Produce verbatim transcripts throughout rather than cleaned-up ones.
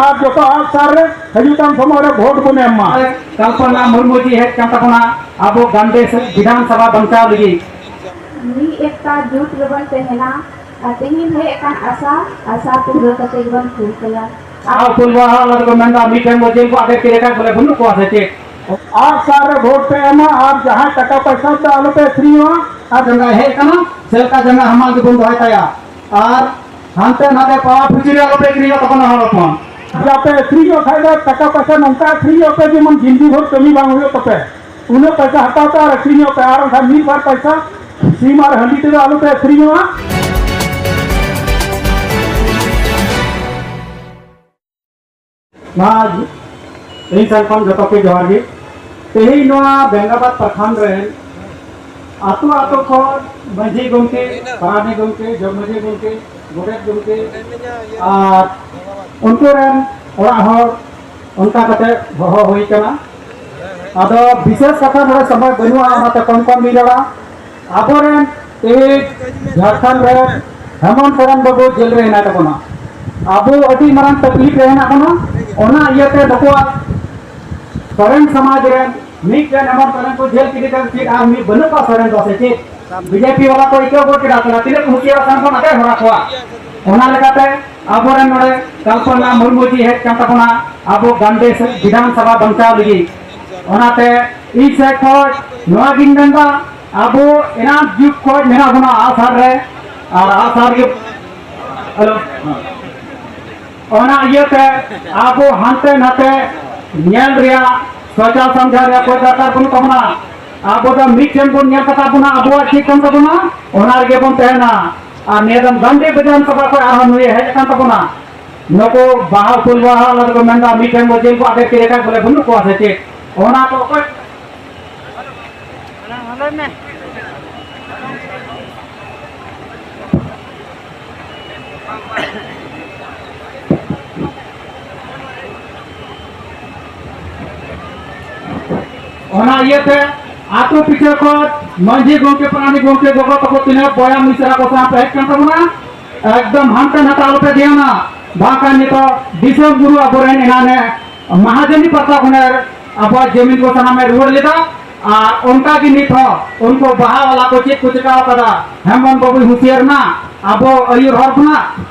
ᱟᱨ ᱡᱚᱛᱚ ᱟᱜ ᱥᱟᱨ ᱨᱮ ᱦᱤᱡᱩᱜ ᱠᱟᱱ ᱥᱚᱢᱚᱭ ᱨᱮ ᱵᱷᱳᱴ ᱵᱚᱱ ᱮᱢ ᱢᱟ᱾ ᱠᱚᱞᱯᱚᱱᱟ ᱢᱩᱨᱢᱩ ᱡᱤ ᱦᱮᱡ ᱠᱟᱱ ᱛᱟᱵᱚᱱᱟ ᱟᱵᱚ ᱜᱟᱱᱰᱮ ᱵᱤᱫᱷᱟᱱ ᱥᱚᱵᱷᱟ ᱵᱟᱧᱪᱟᱣ ᱞᱟᱹᱜᱤᱫ᱾ ᱢᱤᱫ ᱮᱠᱴᱟ ᱡᱩᱴ ᱨᱮᱵᱚᱱ ᱛᱟᱦᱮᱱᱟ ᱟᱨ ᱛᱮᱦᱮᱧ ᱦᱮᱡ ᱟᱠᱟᱱ ᱟᱥᱟ, ᱟᱥᱟ ᱯᱩᱨᱟᱹ ᱠᱟᱛᱮ ᱜᱮᱵᱚᱱ ᱠᱩᱞ ᱠᱟᱭᱟ᱾ ᱟᱨ ᱯᱩᱨᱵᱟ ᱦᱚᱲ ᱠᱚ ᱢᱮᱱᱫᱟ ᱢᱤᱫᱴᱮᱱ ᱵᱚ ᱡᱮᱞ ᱠᱚ ᱟᱫᱮ ᱠᱤᱨᱮ ᱠᱟᱜ ᱵᱚᱞᱮ ᱵᱟᱹᱱᱩᱜ ᱠᱚᱣᱟ ᱥᱮ ᱪᱮᱫ? ᱟᱨ ᱥᱟᱨ ᱨᱮ ᱵᱷᱳᱴ ᱯᱮ ᱮᱢᱟ ᱟᱨ ᱡᱟᱦᱟᱸᱭ ᱴᱟᱠᱟ ᱯᱚᱭᱥᱟ ᱫᱚ ᱟᱞᱚ ᱯᱮ ᱟᱹᱠᱷᱨᱤᱧᱚᱜᱼᱟ᱾ ᱟᱨ ᱡᱟᱸᱜᱟ ᱦᱮᱡ ᱠᱟᱱᱟ, ᱪᱮᱫ ᱞᱮᱠᱟ ᱡᱟᱸᱜᱟ ᱦᱟᱢᱟᱞ ᱜᱮᱵᱚᱱ ᱫᱚᱦᱚᱭ ᱛᱟᱭᱟ᱾ ᱟᱨ ᱦᱟᱱᱛᱮ ᱱᱟᱛᱮ ᱯᱟᱣᱟ ᱯᱷᱩᱪᱤ ᱨᱮ ᱟᱞᱚ ᱯᱮ ᱟᱹᱠᱷᱨᱤᱧᱚᱜ ᱛᱟᱵᱚᱱᱟ ᱦᱚᱲ ᱦᱚᱯᱚᱱ᱾ ᱡᱟ ᱯᱮ ᱟᱹᱠᱷᱨᱤᱧᱚᱜ ᱠᱷᱟᱡ ᱫᱚ ᱴᱟᱠᱟ ᱯᱚᱭᱥᱟ ᱱᱚᱝᱠᱟ ᱟᱹᱠᱷᱨᱤᱧᱚᱜ ᱯᱮ ᱡᱮᱢᱚᱱ ᱡᱤᱱᱫᱤ ᱵᱷᱳᱨ ᱠᱟᱹᱢᱤ ᱵᱟᱝ ᱦᱩᱭᱩᱜ ᱛᱟᱯᱮ᱾ ᱩᱱᱟᱹᱜ ᱯᱚᱭᱥᱟ ᱦᱟᱛᱟᱣ ᱯᱮ ᱟᱨ ᱟᱹᱠᱷᱨᱤᱧᱚᱜ ᱯᱮ, ᱟᱨ ᱵᱟᱝᱠᱷᱟᱱ ᱢᱤᱫ ᱵᱟᱨ ᱯᱚᱭᱥᱟ ᱥᱤᱢ ᱟᱨ ᱦᱟᱺᱰᱤ ᱛᱮᱫᱚ ᱟᱞᱚ ᱯᱮ ᱟᱹᱠᱷᱨᱤᱧᱚᱜᱼᱟ᱾ ᱱᱚᱣᱟ ᱤᱧ ᱥᱮᱱ ᱠᱷᱚᱱ ᱡᱚᱛᱚ ᱠᱚ ᱡᱚᱦᱟᱨ ᱜᱮ᱾ ᱛᱮᱦᱮᱧ ᱱᱚᱣᱟ ᱵᱮᱝᱜᱟᱵᱟᱫ ᱯᱨᱚᱠᱷᱚᱸᱰ ᱨᱮ ᱟᱛᱳ ᱟᱛᱳ ᱠᱷᱚᱱ ᱢᱟᱹᱡᱷᱤ ᱜᱚᱢᱠᱮ, ᱯᱟᱨᱟᱱᱤᱠ ᱜᱚᱢᱠᱮ, ᱡᱚᱜᱽ ᱢᱟᱹᱡᱷᱤ ᱜᱚᱢᱠᱮ, ᱜᱚᱰᱮᱛ ᱜᱚᱢᱠᱮ ᱟᱨ ᱩᱱᱠᱩ ᱨᱮᱱ ᱚᱲᱟᱜ ᱦᱚᱲ ᱚᱱᱠᱟ ᱠᱟᱛᱮ ᱦᱚᱦᱚ ᱦᱩᱭ ᱠᱟᱱᱟ᱾ ᱟᱫᱚ ᱵᱤᱥᱮᱥ ᱠᱟᱛᱷᱟ ᱱᱚᱰᱮ ᱥᱚᱢᱚᱭ ᱵᱟᱹᱱᱩᱜᱼᱟ, ᱚᱱᱟᱛᱮ ᱠᱚᱢ ᱠᱚᱢ ᱞᱤᱧ ᱨᱚᱲᱟ᱾ ᱟᱵᱚᱨᱮᱱ ᱛᱮᱦᱮᱧ ᱡᱷᱟᱲᱠᱷᱚᱸᱰ ᱨᱮ ᱦᱮᱢᱚᱱᱛ ᱥᱚᱨᱮᱱ ᱵᱟᱹᱵᱩ ᱡᱮᱞ ᱨᱮ ᱦᱮᱱᱟᱭ ᱛᱟᱵᱚᱱᱟ᱾ ᱟᱵᱚ ᱟᱹᱰᱤ ᱢᱟᱨᱟᱝ ᱛᱟᱠᱞᱤᱯ ᱨᱮ ᱦᱮᱱᱟᱜ ᱵᱚᱱᱟ᱾ ᱚᱱᱟ ᱤᱭᱟᱹᱛᱮ ᱱᱩᱠᱩᱣᱟᱜ ᱥᱚᱨᱮᱱ ᱥᱚᱢᱟᱡᱽ ᱨᱮᱱ ᱢᱤᱫᱴᱮᱱ ᱦᱮᱢᱚᱱᱛ ᱥᱚᱨᱮᱱ ᱠᱚ ᱡᱮᱞ ᱠᱮᱫᱮ ᱠᱷᱟᱱ ᱪᱮᱫ ᱟᱨ ᱢᱤᱫ ᱵᱟᱹᱱᱩᱜ ᱠᱚᱣᱟ ᱥᱚᱨᱮᱱ ᱫᱚ ᱥᱮ ᱪᱮᱫ? ᱵᱤᱡᱮᱯᱤ ᱵᱟᱞᱟ ᱠᱚ ᱟᱹᱭᱠᱟᱹᱣ ᱜᱚᱫ ᱠᱮᱫᱟ, ᱛᱟᱦᱞᱮ ᱛᱤᱱᱟᱹᱜ ᱠᱚ ᱦᱩᱥᱤᱭᱟᱹᱨ ᱥᱟᱱ ᱠᱷᱚᱱ ᱟᱫᱮᱨ ᱦᱚᱨᱟ ᱠᱚᱣᱟ᱾ ᱚᱱᱟ ᱞᱮᱠᱟᱛᱮ ᱟᱵᱚᱨᱮᱱ ᱱᱚᱰᱮ ᱠᱚᱞᱯᱚᱱᱟ ᱢᱩᱨᱢᱩ ᱡᱤ ᱦᱮᱡ ᱠᱟᱱ ᱛᱟᱵᱚᱱᱟ ᱟᱵᱚ ᱜᱟᱱᱰᱮ ᱵᱤᱫᱷᱟᱱ ᱥᱚᱵᱷᱟ ᱵᱟᱧᱪᱟᱣ ᱞᱟᱹᱜᱤᱫ᱾ ᱚᱱᱟᱛᱮ ᱤᱧ ᱥᱮᱫ ᱠᱷᱚᱱ ᱱᱚᱣᱟ ᱜᱤᱧ ᱢᱮᱱᱫᱟ, ᱟᱵᱚ ᱮᱱᱟᱱ ᱡᱩᱜᱽ ᱠᱷᱚᱱ ᱢᱮᱱᱟᱜ ᱵᱚᱱᱟ ᱟᱜᱼᱥᱟᱨ ᱨᱮ, ᱟᱨ ᱟᱜᱼᱥᱟᱨ ᱜᱮ, ᱦᱮᱞᱳ, ᱚᱱᱟ ᱤᱭᱟᱹᱛᱮ ᱟᱵᱚ ᱦᱟᱱᱛᱮ ᱱᱟᱛᱮ ᱧᱮᱞ ᱨᱮᱭᱟᱜ, ᱥᱚᱪᱟ ᱥᱟᱢᱡᱷᱟ ᱨᱮᱭᱟᱜ ᱠᱚᱭ ᱫᱚᱨᱠᱟᱨ ᱵᱟᱹᱱᱩᱜ ᱛᱟᱵᱚᱱᱟ᱾ ᱟᱵᱚ ᱫᱚ ᱢᱤᱫᱴᱷᱮᱱ ᱵᱚᱱ ᱧᱮᱞ ᱠᱟᱛᱟ ᱵᱚᱱᱟ, ᱟᱵᱚᱣᱟᱜ ᱪᱮᱫ ᱠᱟᱱ ᱛᱟᱵᱚᱱᱟ, ᱚᱱᱟ ᱨᱮᱜᱮ ᱵᱚᱱ ᱛᱟᱦᱮᱱᱟ᱾ ᱟᱨ ᱱᱤᱭᱟᱹ ᱫᱚ ᱜᱟᱱᱰᱤ ᱵᱤᱫᱷᱟᱱ ᱥᱚᱵᱷᱟ ᱠᱷᱚᱱ ᱟᱨᱦᱚᱸ ᱱᱩᱭᱮ ᱦᱮᱡ ᱟᱠᱟᱱ ᱛᱟᱵᱚᱱᱟ᱾ ᱱᱩᱠᱩ ᱵᱟᱦᱟ ᱩᱯᱟᱹᱞ ᱵᱟᱦᱟ ᱟᱞᱮ ᱫᱚᱠᱚ ᱢᱮᱱᱫᱟ, ᱢᱤᱫᱴᱷᱮᱱ ᱵᱚ ᱡᱮᱞ ᱠᱚ ᱟᱫᱮ ᱠᱤ ᱞᱮᱠᱟ ᱵᱚᱞᱮ ᱵᱟᱹᱱᱩᱜ ᱠᱚᱣᱟ ᱥᱮ ᱪᱮᱫ? ᱚᱱᱟ ᱠᱚ ᱚᱠᱚᱭ ᱚᱱᱟ ᱤᱭᱟᱹᱛᱮ ᱟᱛᱳ ᱯᱤᱪᱷᱟᱹ ᱠᱷᱚᱱ ᱢᱟᱹᱡᱷᱤ ᱜᱚᱢᱠᱮ, ᱯᱟᱨᱟᱱᱤᱠ ᱜᱚᱢᱠᱮ, ᱜᱚᱜᱚ ᱛᱟᱠᱚ, ᱛᱤᱱᱟᱹᱜ ᱵᱚᱭᱦᱟ ᱢᱤᱥᱨᱟ ᱠᱚ ᱥᱟᱶ ᱯᱮ ᱦᱮᱡ ᱠᱟᱱ ᱛᱟᱵᱚᱱᱟ, ᱮᱠᱫᱚᱢ ᱦᱟᱱᱛᱮ ᱱᱟᱛᱮ ᱟᱞᱚᱯᱮ ᱫᱷᱮᱭᱟᱱᱟ᱾ ᱵᱟᱝᱠᱷᱟᱱ ᱱᱤᱛᱚᱜ ᱫᱤᱥᱚᱢ ᱜᱩᱨᱩ ᱟᱵᱚᱨᱮᱱ ᱮᱱᱟᱱᱮ ᱢᱟᱦᱟᱡᱚᱱᱤ ᱯᱟᱛᱟ ᱠᱷᱚᱱᱮ ᱟᱵᱚᱣᱟᱜ ᱡᱚᱢᱤᱱ ᱠᱚ ᱥᱟᱱᱟᱢᱮ ᱨᱩᱣᱟᱹᱲ ᱞᱮᱫᱟ᱾ ᱟᱨ ᱚᱱᱠᱟ ᱜᱮ ᱱᱤᱛ ᱦᱚᱸ ᱩᱱᱠᱩ ᱵᱟᱦᱟ ᱣᱟᱞᱟ ᱠᱚ ᱪᱮᱫ ᱠᱚ ᱪᱤᱠᱟᱹ ᱟᱠᱟᱫᱟ, ᱦᱮᱢᱵᱚᱱ ᱵᱟᱵᱩᱭ ᱦᱩᱸᱥᱤᱭᱟᱹᱨ ᱮᱱᱟ ᱟᱵᱚ ᱟᱹᱭᱩᱨ ᱦᱚᱲ ᱠᱷᱚᱱᱟᱜ,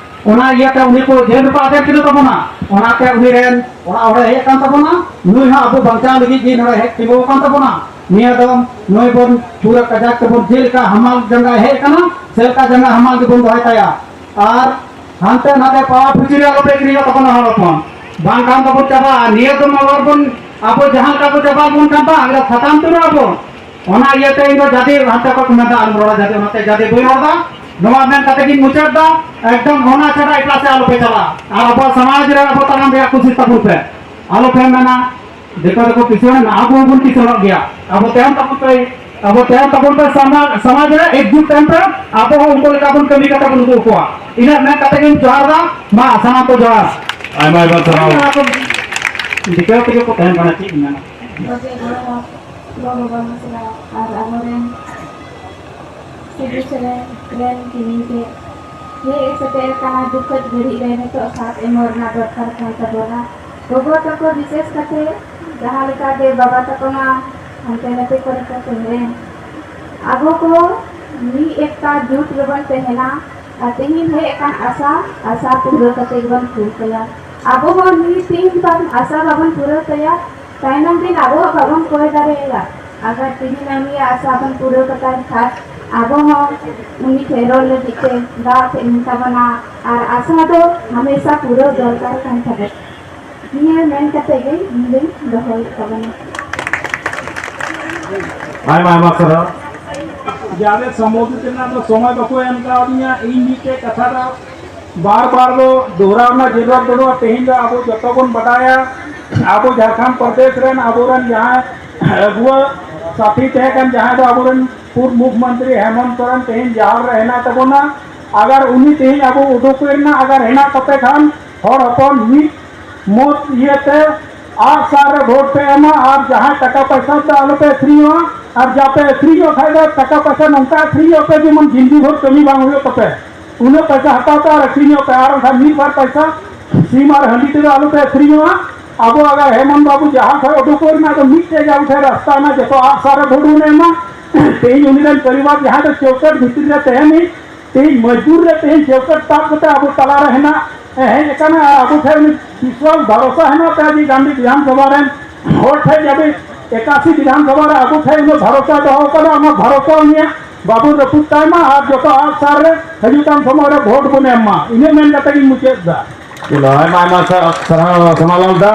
ᱚᱱᱟ ᱤᱭᱟᱹᱛᱮ ᱩᱱᱤ ᱠᱚ ᱡᱮᱞ ᱨᱮᱠᱚ ᱟᱫᱮᱨ ᱠᱮᱫᱮ ᱛᱟᱵᱚᱱᱟ᱾ ᱚᱱᱟᱛᱮ ᱩᱱᱤ ᱨᱮᱱ ᱚᱲᱟᱜ ᱦᱚᱲᱮ ᱦᱮᱡ ᱟᱠᱟᱱ ᱛᱟᱵᱚᱱᱟ, ᱱᱩᱭ ᱦᱚᱸ ᱟᱵᱚ ᱵᱟᱧᱪᱟᱣ ᱞᱟᱹᱜᱤᱫ ᱜᱮ ᱱᱚᱰᱮ ᱦᱮᱡ ᱛᱤᱸᱜᱩ ᱟᱠᱟᱱ ᱛᱟᱵᱚᱱᱟ᱾ ᱱᱤᱭᱟᱹ ᱫᱚ ᱱᱩᱭ ᱵᱚᱱ ᱯᱩᱨᱟᱹ ᱠᱟᱡᱟᱠ ᱛᱮᱵᱚᱱ, ᱪᱮᱫ ᱞᱮᱠᱟ ᱦᱟᱢᱟᱞ ᱡᱟᱸᱜᱟᱭ ᱦᱮᱡ ᱟᱠᱟᱱᱟ, ᱪᱮᱫ ᱞᱮᱠᱟ ᱡᱟᱸᱜᱟ ᱦᱟᱢᱟᱞ ᱜᱮᱵᱚᱱ ᱫᱚᱦᱚᱭ ᱛᱟᱭᱟ᱾ ᱟᱨ ᱦᱟᱱᱛᱮ ᱱᱟᱛᱮ ᱯᱟᱣᱟ ᱯᱷᱩᱪᱤ ᱨᱮ ᱟᱞᱚᱯᱮ ᱠᱤᱨᱤᱧᱚᱜ ᱛᱟᱵᱚᱱᱟ ᱦᱚᱲ ᱦᱚᱯᱚᱱ, ᱵᱟᱝᱠᱷᱟᱱ ᱫᱚᱵᱚᱱ ᱪᱟᱵᱟᱜᱼᱟ᱾ ᱱᱤᱭᱟᱹ ᱫᱚ ᱟᱵᱚ ᱵᱚᱱ, ᱟᱵᱚ ᱡᱟᱦᱟᱸ ᱞᱮᱠᱟ ᱠᱚ ᱪᱟᱵᱟ ᱵᱚᱱ ᱠᱟᱱ ᱵᱟᱝ, ᱟᱫᱚ ᱥᱟᱛᱟᱢ ᱛᱩᱨᱟ ᱟᱵᱚ᱾ ᱚᱱᱟ ᱤᱭᱟᱹᱛᱮ ᱤᱧ ᱫᱚ ᱡᱟᱫᱤ ᱦᱟᱱᱛᱮ ᱠᱷᱚᱱ ᱠᱚ ᱢᱮᱱᱫᱟ ᱟᱞᱚᱢ ᱨᱚᱲᱟ, ᱡᱟᱫᱤ ᱚᱱᱟᱛᱮ ᱡᱟᱫᱤ ᱵᱟᱹᱧ ᱨᱚᱲ ᱫᱟ᱾ ᱱᱚᱣᱟ ᱢᱮᱱ ᱠᱟᱛᱮ ᱜᱤᱧ ᱢᱩᱪᱟᱹᱫ ᱫᱟ, ᱮᱠᱫᱚᱢ ᱚᱱᱟ ᱪᱷᱟᱰᱟ ᱮᱴᱟᱜ ᱥᱮᱫ ᱟᱞᱚᱯᱮ ᱪᱟᱞᱟᱜᱼᱟ᱾ ᱟᱨ ᱟᱵᱚᱣᱟᱜ ᱥᱚᱢᱟᱡᱽ ᱨᱮ ᱟᱵᱚ ᱛᱟᱲᱟᱢ ᱨᱮᱭᱟᱜ ᱠᱩᱥᱤᱥ ᱛᱟᱵᱚᱱ ᱯᱮ, ᱟᱞᱚᱯᱮ ᱢᱮᱱᱟ ᱫᱤᱠᱩ ᱫᱚᱠᱚ ᱠᱤᱥᱟᱹᱬ ᱮᱱᱟ, ᱟᱵᱚ ᱦᱚᱸᱵᱚᱱ ᱠᱤᱥᱟᱹᱬᱚᱜ ᱜᱮᱭᱟ᱾ ᱟᱵᱚ ᱛᱟᱭᱚᱢ ᱛᱟᱵᱚᱱ ᱯᱮ, ᱟᱵᱚ ᱛᱟᱭᱚᱢ ᱛᱟᱵᱚᱱ ᱯᱮ, ᱥᱚᱢᱟᱡᱽ, ᱥᱚᱢᱟᱡᱽ ᱨᱮ ᱮᱠᱡᱩᱴ ᱛᱟᱦᱮᱱ ᱯᱮ, ᱟᱵᱚ ᱦᱚᱸ ᱩᱱᱠᱩ ᱞᱮᱠᱟ ᱵᱚᱱ ᱠᱟᱹᱢᱤ ᱠᱟᱛᱮ ᱵᱚᱱ ᱩᱫᱩᱜ ᱟᱠᱚᱣᱟ᱾ ᱤᱱᱟᱹᱜ ᱢᱮᱱ ᱠᱟᱛᱮ ᱜᱤᱧ ᱡᱚᱦᱟᱨ ᱫᱟ᱾ ᱢᱟ ᱥᱟᱱᱟᱢ ᱠᱚ ᱡᱚᱦᱟᱨ᱾ ᱟᱭᱢᱟ ᱟᱭᱢᱟ ᱥᱟᱨᱦᱟᱣ᱾ ᱚᱱᱟ ᱠᱚ ᱫᱤᱠᱩ ᱛᱮᱜᱮ ᱠᱚ ᱛᱟᱦᱮᱱ ᱠᱟᱱᱟ, ᱪᱮᱫ ᱤᱧ ᱢᱮᱱᱟ᱾ ᱵᱟᱵᱟ ᱜᱚᱲᱚ ᱦᱚᱲ, ᱜᱚ ᱵᱟᱵᱟ ᱢᱤᱥᱨᱟ ᱟᱨ ᱟᱵᱚᱨᱮᱱ ᱥᱤᱫᱩ ᱥᱮᱨᱮᱧ ᱨᱮᱱ ᱠᱤᱢᱤᱱ ᱴᱷᱮᱱ ᱦᱮᱡ ᱥᱮᱴᱮᱨ ᱟᱠᱟᱱᱟ ᱫᱩᱠᱷᱟᱹᱛ ᱜᱷᱟᱹᱲᱤᱡ ᱨᱮ ᱱᱤᱛᱚᱜ ᱥᱟᱛ ᱮᱢᱚᱜ ᱨᱮᱱᱟᱜ ᱫᱚᱨᱠᱟᱨ ᱠᱟᱱ ᱛᱟᱵᱚᱱᱟ᱾ ᱜᱚᱜᱚ ᱛᱟᱠᱚ ᱵᱤᱥᱮᱥ ᱠᱟᱛᱮ ᱡᱟᱦᱟᱸ ᱞᱮᱠᱟ ᱜᱮ ᱵᱟᱵᱟ ᱛᱟᱠᱚ ᱢᱟ ᱦᱟᱱᱛᱮ ᱱᱟᱛᱮ ᱠᱚᱨᱮ ᱠᱚ ᱛᱟᱦᱮᱸ, ᱟᱵᱚ ᱠᱚ ᱢᱤᱫ ᱮᱠᱛᱟ ᱡᱩᱴ ᱨᱮᱵᱚᱱ ᱛᱟᱦᱮᱱᱟ ᱟᱨ ᱛᱮᱦᱮᱧ ᱦᱮᱡ ᱟᱠᱟᱱ ᱟᱥᱟ, ᱟᱥᱟ ᱯᱩᱨᱟᱹ ᱠᱟᱛᱮ ᱜᱮᱵᱚᱱ ᱠᱩᱞ ᱠᱟᱭᱟ᱾ ᱟᱵᱚ ᱦᱚᱸ ᱱᱩᱭ ᱛᱮᱦᱮᱧ ᱵᱟᱝ ᱟᱥᱟ ᱵᱟᱵᱚᱱ ᱯᱩᱨᱟᱹᱣ ᱛᱟᱭᱟ, ᱛᱟᱭᱱᱚᱢ ᱫᱤᱱ ᱟᱵᱚ ᱦᱚᱸ ᱵᱟᱵᱚᱱ ᱠᱚᱭ ᱫᱟᱲᱮᱭᱟᱭᱟ᱾ ᱟᱜᱟᱨ ᱛᱮᱦᱮᱧ ᱩᱱᱤᱭᱟᱜ ᱟᱥᱟ ᱵᱚᱱ ᱯᱩᱨᱟᱹᱣ ᱠᱟᱛᱟᱭ ᱠᱷᱟᱱ ᱟᱵᱚ ᱦᱚᱸ ᱩᱱᱤ ᱴᱷᱮᱱ ᱨᱚᱲ ᱞᱟᱹᱜᱤᱫ ᱛᱮ ᱫᱟᱜ ᱛᱟᱦᱮᱱ ᱛᱟᱵᱚᱱᱟ᱾ ᱟᱨ ᱟᱥᱟ ᱫᱚ ᱦᱟᱢᱮᱥᱟ ᱯᱩᱨᱟᱹᱣ ᱫᱚᱨᱠᱟᱨ ᱠᱟᱱ ᱛᱟᱵᱚᱱᱟ᱾ ᱱᱤᱭᱟᱹ ᱢᱮᱱ ᱠᱟᱛᱮ ᱜᱮ ᱤᱧ ᱫᱩᱧ ᱫᱚᱦᱚᱭᱮᱫ ᱛᱟᱵᱚᱱᱟ᱾ ᱟᱭᱢᱟ ᱟᱭᱢᱟ ᱥᱟᱨᱦᱟᱣ᱾ ᱡᱟᱦᱟᱸ ᱨᱮ ᱥᱚᱢᱵᱳᱫᱷᱤᱛ ᱨᱮᱱᱟᱜ ᱫᱚ ᱥᱚᱢᱚᱭ ᱵᱟᱠᱚ ᱮᱢ ᱠᱟᱣᱫᱤᱧᱟ᱾ ᱤᱧ ᱢᱤᱫᱴᱮᱡ ᱠᱟᱛᱷᱟ ᱫᱚ ᱵᱟᱨ ᱵᱟᱨ ᱫᱚ ᱫᱚᱦᱨᱟᱣ ᱨᱮᱱᱟᱜ ᱡᱟᱹᱨᱩᱲ ᱵᱟᱹᱱᱩᱜᱼᱟ᱾ ᱛᱮᱦᱮᱧ ᱫᱚ ᱟᱵᱚ ᱡᱚᱛᱚ ᱵᱚᱱ ᱵᱟᱰᱟᱭᱟ, ᱟᱵᱚ ᱡᱷᱟᱲᱠᱷᱚᱸᱰ ᱯᱨᱚᱫᱮᱥ ᱨᱮᱱ ᱟᱵᱚᱨᱮᱱ ᱡᱟᱦᱟᱸᱭ ᱟᱹᱜᱩᱣᱟᱹ ᱥᱟᱛᱷᱤ ᱛᱟᱦᱮᱸ ᱠᱟᱱ, ᱡᱟᱦᱟᱸᱭ ᱫᱚ ᱟᱵᱚᱨᱮᱱ ᱯᱩᱨᱵ ᱢᱩᱠᱷᱭᱚᱢᱚᱱᱛᱨᱤ ᱦᱮᱢᱚᱱᱛ ᱥᱚᱨᱮᱱ ᱛᱮᱦᱮᱧ ᱡᱟᱦᱟᱸ ᱨᱮ ᱦᱮᱱᱟᱭ ᱛᱟᱵᱚᱱᱟ, ᱟᱜᱟᱨ ᱩᱱᱤ ᱛᱮᱦᱮᱧ ᱟᱵᱚ ᱩᱰᱩᱠ ᱨᱮᱱᱟᱜ ᱟᱜᱟᱨ ᱦᱮᱱᱟᱜ ᱛᱟᱯᱮ ᱠᱷᱟᱱ, ᱦᱚᱲ ᱦᱚᱯᱚᱱ ᱢᱤᱫ ᱢᱚᱛ ᱤᱭᱟᱹᱛᱮ ᱟᱜ ᱥᱟᱨ ᱨᱮ ᱵᱷᱳᱴ ᱯᱮ ᱮᱢᱟ, ᱟᱨ ᱡᱟᱦᱟᱸᱭ ᱴᱟᱠᱟ ᱯᱚᱭᱥᱟ ᱛᱮ ᱟᱞᱚ ᱯᱮ ᱟᱹᱠᱷᱨᱤᱧᱚᱜᱼᱟ, ᱟᱨ ᱡᱟ ᱯᱮ ᱟᱹᱠᱷᱨᱤᱧᱚᱜ ᱠᱷᱟᱡ ᱫᱚ ᱴᱟᱠᱟ ᱯᱚᱭᱥᱟ ᱱᱚᱝᱠᱟ ᱟᱹᱠᱷᱨᱤᱧᱚᱜ ᱯᱮ ᱡᱮᱢᱚᱱ ᱡᱤᱱᱫᱤ ᱵᱷᱳᱨ ᱠᱟᱹᱢᱤ ᱵᱟᱝ ᱦᱩᱭᱩᱜ ᱛᱟᱯᱮ᱾ ᱩᱱᱟᱹᱜ ᱯᱚᱭᱥᱟ ᱦᱟᱛᱟᱣ ᱯᱮ ᱟᱨ ᱟᱹᱠᱷᱨᱤᱧᱚᱜ ᱯᱮ, ᱟᱨ ᱵᱟᱝᱠᱷᱟᱱ ᱢᱤᱫ ᱵᱟᱨ ᱯᱚᱭᱥᱟ ᱥᱤᱢ ᱟᱨ ᱦᱟᱺᱰᱤ ᱛᱮᱫᱚ ᱟᱞᱚ ᱯᱮ ᱟᱹᱠᱷᱨᱤᱧᱚᱜᱼᱟ᱾ ᱟᱵᱚ ᱟᱜᱟᱨ ᱦᱮᱢᱚᱱ ᱵᱟᱵᱩ ᱡᱟᱦᱟᱸ ᱠᱷᱚᱱ ᱩᱰᱩᱠᱚᱜ ᱨᱮᱱᱟᱜ ᱫᱚ ᱢᱤᱫᱴᱮᱡ ᱜᱮ ᱟᱵᱚ ᱴᱷᱮᱱ ᱨᱟᱥᱛᱟ ᱢᱮᱱᱟᱜᱼᱟ, ᱡᱚᱛᱚ ᱟᱜᱼᱥᱟᱨ ᱨᱮ ᱵᱷᱳᱴ ᱵᱚᱱ ᱮᱢᱟ᱾ ᱛᱮᱦᱮᱧ ᱩᱱᱤ ᱨᱮᱱ ᱯᱚᱨᱤᱵᱟᱨ ᱡᱟᱦᱟᱸᱭ ᱫᱚ ᱪᱳᱠᱮᱴ ᱵᱷᱤᱛᱨᱤ ᱨᱮ ᱛᱟᱦᱮᱱᱤᱡ, ᱛᱮᱦᱮᱧ ᱢᱚᱡᱽᱫᱩᱨ ᱨᱮ ᱛᱮᱦᱮᱧ ᱪᱳᱠᱮᱴ ᱛᱟᱵ ᱠᱟᱛᱮ ᱟᱵᱚ ᱛᱟᱞᱟᱨᱮ ᱦᱮᱱᱟᱜ, ᱦᱮᱡ ᱟᱠᱟᱱᱟ ᱟᱨ ᱟᱵᱚ ᱴᱷᱮᱱ ᱩᱱᱤ ᱵᱤᱥᱣᱟᱥ ᱵᱷᱟᱨᱚᱥᱟ ᱦᱮᱱᱟᱜ ᱛᱟᱭᱟ ᱡᱮ ᱜᱟᱱᱰᱤ ᱵᱤᱫᱷᱟᱱ ᱥᱚᱵᱷᱟ ᱨᱮᱱ ᱦᱚᱲ ᱴᱷᱮᱱ ᱡᱟᱛᱮ ᱮᱠᱟᱥᱤ ᱵᱤᱫᱷᱟᱱ ᱥᱚᱵᱷᱟ ᱨᱮ ᱟᱵᱚ ᱴᱷᱮᱱ ᱩᱱᱟᱹᱜ ᱵᱷᱟᱨᱚᱥᱟ ᱫᱚᱦᱚ ᱠᱟᱫᱟ, ᱚᱱᱟ ᱵᱷᱟᱨᱚᱥᱟ ᱩᱱᱤᱭᱟᱜ ᱵᱟᱵᱚᱱ ᱨᱟᱹᱯᱩᱫ ᱛᱟᱭ ᱢᱟ ᱟᱨ ᱡᱚᱛᱚ ᱟᱜᱼᱥᱟᱨ ᱨᱮ ᱦᱤᱡᱩᱜ ᱠᱟᱱ ᱥᱚᱢᱚᱭ ᱨᱮ ᱵᱷᱳᱴ ᱵᱚᱱ ᱮᱢ ᱢᱟ᱾ ᱤᱱᱟᱹ ᱢᱮᱱ ᱠᱟᱛᱮ ᱜᱤᱧ ᱢᱩᱪᱟᱹᱫ ᱮᱫᱟ᱾ ᱪᱚᱞᱚ, ᱟᱭᱢᱟ ᱟᱭᱢᱟ ᱥᱟ-, ᱥᱟᱨᱦᱟᱣ ᱥᱳᱱᱟᱞᱟᱞ ᱫᱟ᱾